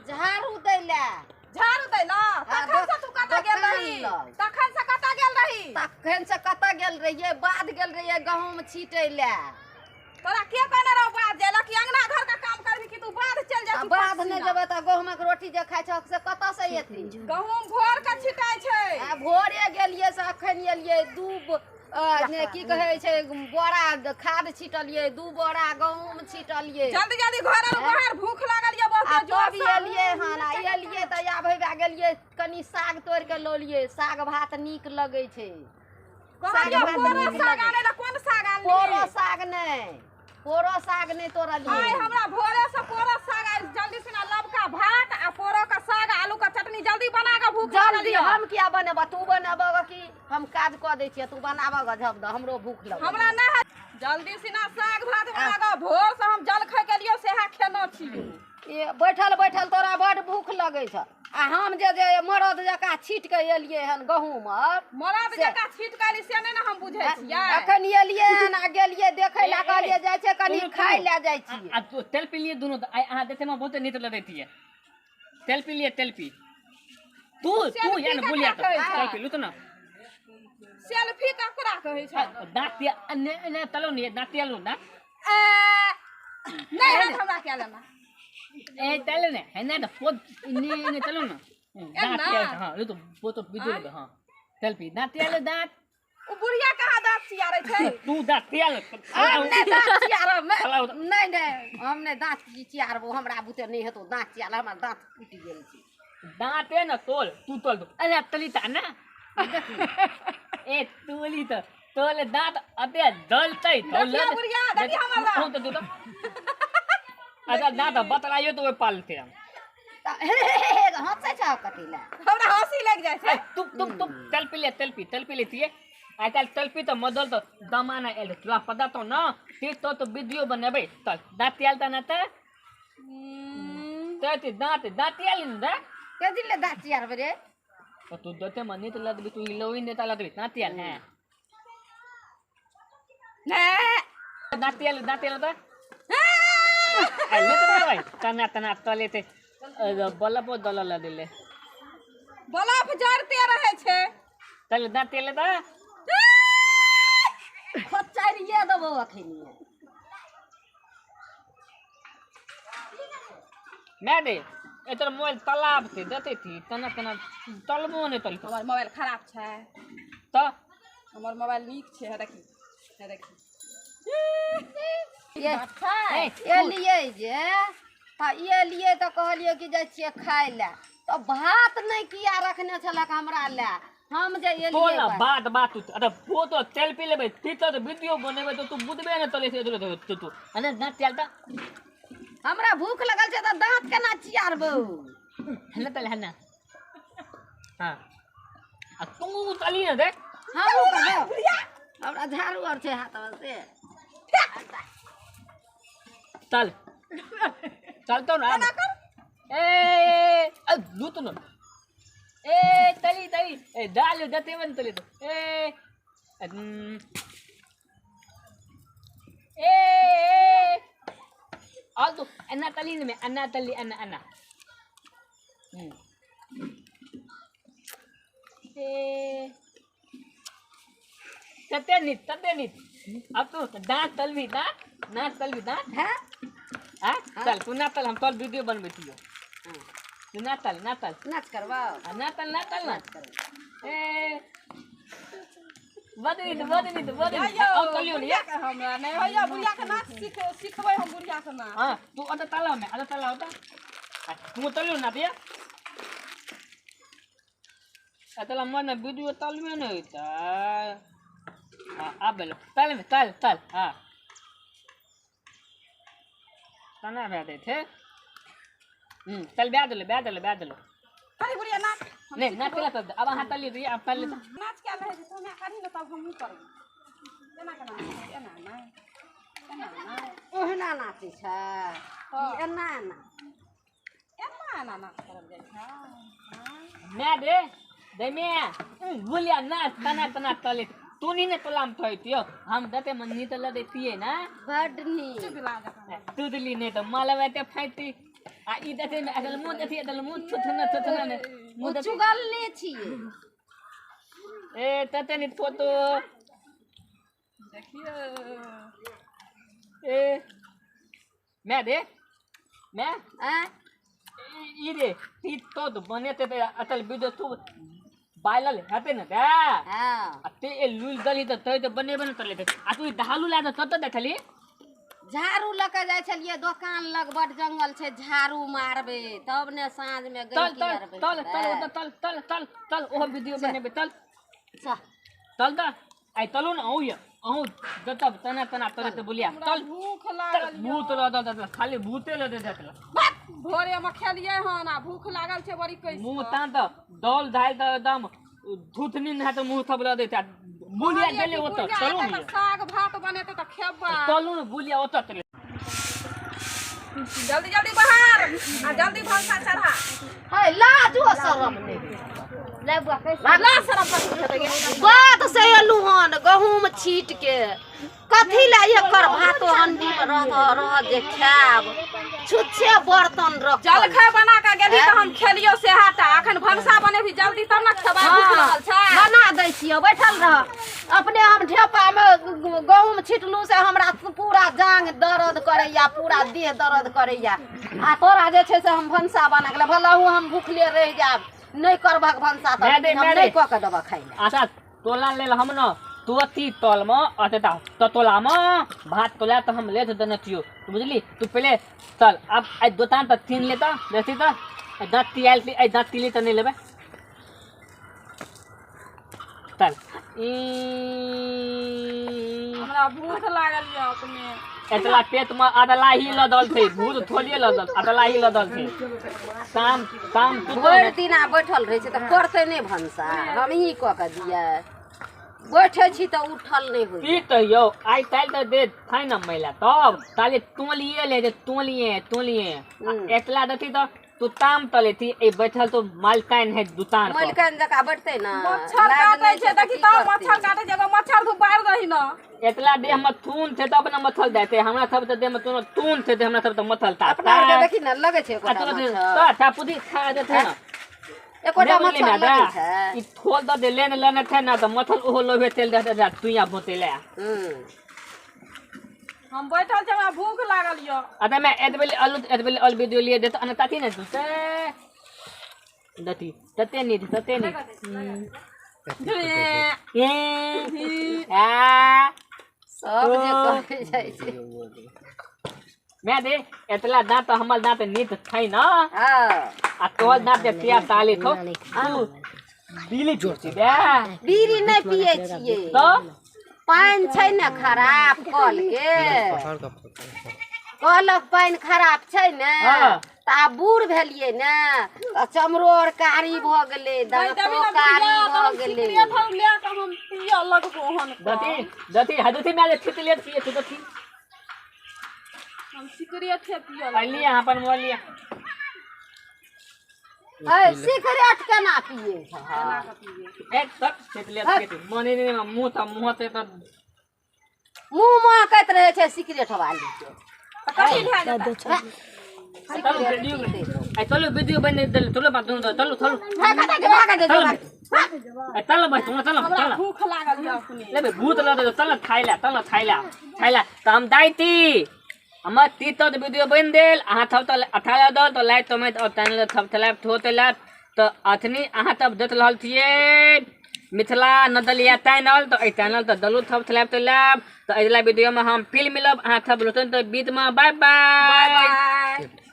झाड़ू दै लए। झाड़ू दै लए? तखन से तू कतऽ गेल रही? तखन से कतऽ गेल रही? तखन से कतऽ गेल रहियै? बाध गेल रहियै गहूँम छिटै लए। तोरा के कहने रहौ बाध जाय लए? कि अंगना घर के काम करबी कि तू बाध चलि जाइ? बाध नहि जेबै तऽ गहूँमक रोटी जे खाइ छहक से कतऽ से एतै? गहूँम भोर के छिटाइ छै। आ भोरे गेलियै से अखन एलियै। दू की कहै छै बोरा खाद छिटलियै, 2 बोरा गहूँम छिटलियै। जल्दी जल्दी घर आउ बाहर, भूख लागल ये बहुत जोर से। एलियै हन, आ एलियै तऽ आब हेबे गेलियै कनी साग तोड़ि के लौलियै। साग भात नीक लगै छै। साग भात साग आनै लए कोन साग आनली? पोरो साग नहि, पोरो साग नहि तोड़लियै। आइ हमरा भोरे से पोरो साग आइ जल्दी से लबका भात आ पोरो का साग आलू का चटनी जल्दी बना के भूख लागल। जल्दी हम किया बनेबा? तू बनेबऽ कि हम काज कऽ दै छियै, तू बनाबऽ गऽ झप दऽ, हमरो भूख लगल। हमरा नहि, जल्दी सिना साग भात बना कऽ। भोर से हम जलखै केलियो सेहा खेना छी। ए बैठल बैठल तोरा बड भूख लगै छ। आ हम जे जे मरद जकाँ छीट के एलियै हन गहूँम आर मरद जकाँ छीट के एली से नहि ने हम बुझै छियै। अखन एलियै हन आ गेलियै देखै लए, कहलियै जाइ छै कनी खाय लए जाइ छियै। आ तू तेल पी लिए दुनू? आइ अहाँ देखे मे बहुते नीक लगैत ये। तेल पी लिए, तेल पी तू तू या ने बोलिया तो तेल पी लू तो ना। सेल्फी ककरा कहै छै? दाँत ने ने तलो ने दाँत लू ना। नहीं है हमरा क्या लेना। ए तले ने है ना पोत ने ने तलो ना दाँत। हां लू तो वो तो बीजो। हां तेल पी दाँत ले दाँत। उ बुढ़िया कहाँ दाँत चियारै छै? तू दाँत चियार। हम नहि दाँत चियारब। नहि नहि, हम नहि दाँत चियारबो, हमरा बुते नहि हेतौ दाँत चियार, हमर दाँत टूटि गेल छै। दाँते न तोल, तू तोल दो। अरे तली ता ना ए तोली तो तोल दाँत अबे जलतै। देखिया बुढ़िया, देखिया हमर दाँत। तो तो अच्छा दाँत बतलाइयो तो ओइ पालते हम। हँसै छ कथी लए? हमरा हँसी लागि जाइ छै। तू तू तू तेल पी ले, तेल पी, तेल पी लेतिए। आइ काल्हि तेल पी तऽ मदल तऽ जमाना आयल। तोरा पता तो न ते तो तो वीडियो बनेबै चल दाँत आयल तऽ ना तऽ दाँत दाँत आयल ने दा के दिन ले दाँत चियारबै रे? तो तू दते मनी तो लदबी, तू इलोई नेता लदबी। दाँत आयल है ने दाँत आयल, दाँत आयल तऽ आइले तऽ भाइ तना तना तले ते बल्ब दल लदिले। बल्ब जरते रहै छै। चल दाँत आयल तऽ खोचारिए देबौ अखन। मैं दे एतर मोबाइल तालाब से देते थी तना तना तलबो नहीं तलतो। हमर मोबाइल खराब छै तऽ हमर मोबाइल नीक छै। हे देखी, हे देखी। एलियै जे तऽ एलियै तऽ कहलियै कि जाइ छियै खाय लए, तऽ भात नहि किया रखने छलक हमरा लए? हम जे एलियै ना बात बात तू अरे वो तो तेल पी लेबै ती तो वीडियो बनेबै तो तू बुझबे ने तले से तू तू अरे दाँत तेल तऽ हमरा भूख लगल छै तऽ दाँत केना चियारबौ? हल्ला तले हल्ला। हां आ तू तली ने देख। हमहूँ करबौ, हमरा झाड़ू आर छै हाथमे से। चल चल तो ना ए ए लू तो ना ए तली तली ए दाल दते मन तली तो ए ए ए आ तो अन्ना तली ने में अन्ना तली अन्ना अन्ना ए तते नी तते नी। अब तू दांत तलबी, दांत नाच तलबी दांत। हैं हां चल तू ना तल, हम तोर वीडियो बनबै छियो। तू ना तल, ना तल। नाच करबौ? ना तल, ना तल, ना ए बदनी तो बदनी तो बदनी अब तलियो ने। हमरा नहीं होइया बुढ़िया के नाच सिखबै हम बुढ़िया के नाच। हां तू अत तलाव में अत तलाव त तू तलियो ना दिया अतला मन वीडियो तलबे नहीं त। हां आब लो तल में तल तल। हां तना भए दै छै। चल ब्याह देलो, ब्याह देलो, ब्याह देलो। अरे बुढ़िया नाच नहीं नाच तला तब अब अहाँ तली दिए अब तली नाच क्या रहै छै? तू हमरा करही ने तब हमहूँ करबै। केना केना एना ना एना ना ओहिना नाचै छै एना एना एना एना नाच करल जाइ छै। मैं दे दे मैं बुलिया नाच तना तना तले तू नहीं ने तलाम थोइतियो हम दते मन नहीं तला देतिए ना बड नीक। तू दिली नहीं तो मालवा ते फाइती। आ ई देखै मे अगल मुँह देखी, अगल मुँह थुथना थुथना ने ओ मुँह देखी। चुगलने छियै। ए तते नि फोटो देखियौ। ए मैं दे मैं आँय? ई रे ती तो तो बनेते ते अटल वीडियो तू बायलल हेतै ने ते। हँ। आ ते ए लुल दली त तै त बनेबे ने करले। आ तू ई दहालू ला त कतऽ देखली? झाड़ू लऽ के जाइ छलियै दोकान लग, बड जंगल छै, झाड़ू मारबै तब ने साँझमे तल गैंकी तल आर तल तल बैठतै। ओतऽ तल तल तल तल ओहो वीडियो बनेबै तल। चल। तल त आइ तलू ने अहूँ ये अहूँ जतऽ तना तना तले त बोलिया हमरा तल। भूख तल लागल। भूत लऽ दल दल खाली भूते लऽ दे दल। भोरे मे खेलियै हन आ भूख लागल छै बड़ी कैस। मुँह तान त दौल धाइल त एकदम थुथनी ने त मुँह थप लऽ दैत बुलिया गेलै ओतऽ। चलू ने। साग भात बनेतै तऽ खेबै। चलू ने बुलिया ओतऽ चले। जल्दी जल्दी बाहर आ जल्दी भनसा चढ़ा। है लाजो शरम नहि। ला शरम कथी हेतै गे? बात से एलू हन गहूम छीट के, कथी लए एकर भातो हंडी मे रह रह जे खायब, छुच्छे बर्तन रखल। जलखै बना के गेली तऽ हम खेलियो सेहा टा। अखन भनसा बनेबही जल्दी तब ने खेबै, भूख हाँ, लागल छै। बना दै छियै, बैठल रह अपने। हम ढेपा मे गहूम छिटलू से हमरा पूरा जांग दर्द करैया, पूरा देह दर्द करैया, आ तोरा जे छै से हम भनसा बना के भलहु हम भूखले रहि जायब, नहि करबक भनसा मैं तऽ दे, हम मैं नहि दे। कऽ के देबऽ खाइ लए। अच्छा तोला लेल हम न तुरती तलमे अतता ततोलामे भात तोला तऽ हम लेत देने छियौ, तू बुझली? तू पहिले चल आब आइ दोतान तऽ तीन लेता देखी तऽ आइ दाँत तियाल, आइ दाँत तिली तऽ नहि लेबै। चल ई हमरा भूख लागल यऽ अपने। एतला पेटमे अदला ही लदल छै, भूत थोड़िए लदल, अदला ही लदल छै। शाम शाम तू भरि दिना बैठल रहै छै तऽ करतै नहि भनसा? हमही कऽ के दियै? बैठे छी तऽ उठल नहि होइ। की कहियौ, आइ काल्हि तऽ दे छै ने महिला तब ताले तोलिए ले जे तोलिए तोलिए। एतला देखी तऽ तू ताम तलेथी ए बैठल तो मालकाइन है दुकान पर। मलिकाइन जकाँ बैठतै ने। मच्छर लाज काटै नहि छै। तऽ देखी की तऽ करतै? मच्छर काटै छै, एगो मच्छर धूप बारि दही ने। एतला देह में थून छै तब ने मच्छर देते। हमरा सब तऽ देह में कोनो थून छै तऽ हमरा सब तऽ मच्छर ताता। अपना आरके देखी ने, लगै छै आ एकोटा तोरा मच्छर? तऽ टापुदी खा देते ने। एकोटा नहि बुझली मच्छर ने लगै दा? छै? ई थोल दऽ दे लेने लेने छै ने तऽ मच्छर ओहो लोभे तेल दे दे तुइया भोते ले। हूँ। हम बैठल छी, हमरा भूख लागल यऽ। अरे मैं एतबे आलू एतबे आलू वीडियो लिए देता अने ताती ने तू ते दती तते नहीं तते नहीं ए आ सब जे कहै जाइ छै। मैं दे एतला दांत हमर दांत नीत छै न। हँ। आ तोहर दांत जे तिया ताली थो तू बिली जोड़ छी बे। बीड़ी नहि पियै छियै। तो पानि छै ने खराब कल के, कलक पानि खराब छै ने। हाँ। तऽ आब बूढ़ भेलियै ने तऽ चमड़ो आर कारी भऽ गेलै, दाँतो कारी भऽ गेलै। सिगरेट हम लए कऽ हम पियऽ लगबो हन। दती दती हदती मैं दे थित ले पिए तू दती। हम सिगरेटे पियऽ लगबो। अली यहाँ पर मोबाइल लिया। है सिगरेट केना पियै छै? एक तक थित ले पिए तू मने ने मुंह त मुंह ते त मुँह महकैत रहै छै सिगरेट वाली के। तऽ कथी भए जेतै? चलो वीडियो ए चलो वीडियो बन दे, चलो बात चलो चलो। भाग दे, भाग दे, चलो। भाग। ए चलो भाई तुम चलो हमरा चलो। भूख लागल यऽ अपने। ले बे भूत ल दे, चल खाइ ला, चल खाइ ला, खाइ ला। तऽ हम दाइती हमर ती तऽ वीडियो बनि देल। अहाँ थब तऽ 18 दल तऽ लाइक कमेंट और चैनल थब थलाब थोते लाब। तऽ अखनी अहाँ तब देख रहल छियै मिथिला नदलिया चैनल, तऽ एहि चैनल तऽ दलू थब थलाब तो लाब। तऽ अगिला वीडियो में हम फिर मिलब अहाँ थब लोटन तऽ बीच में। Bye bye. Bye.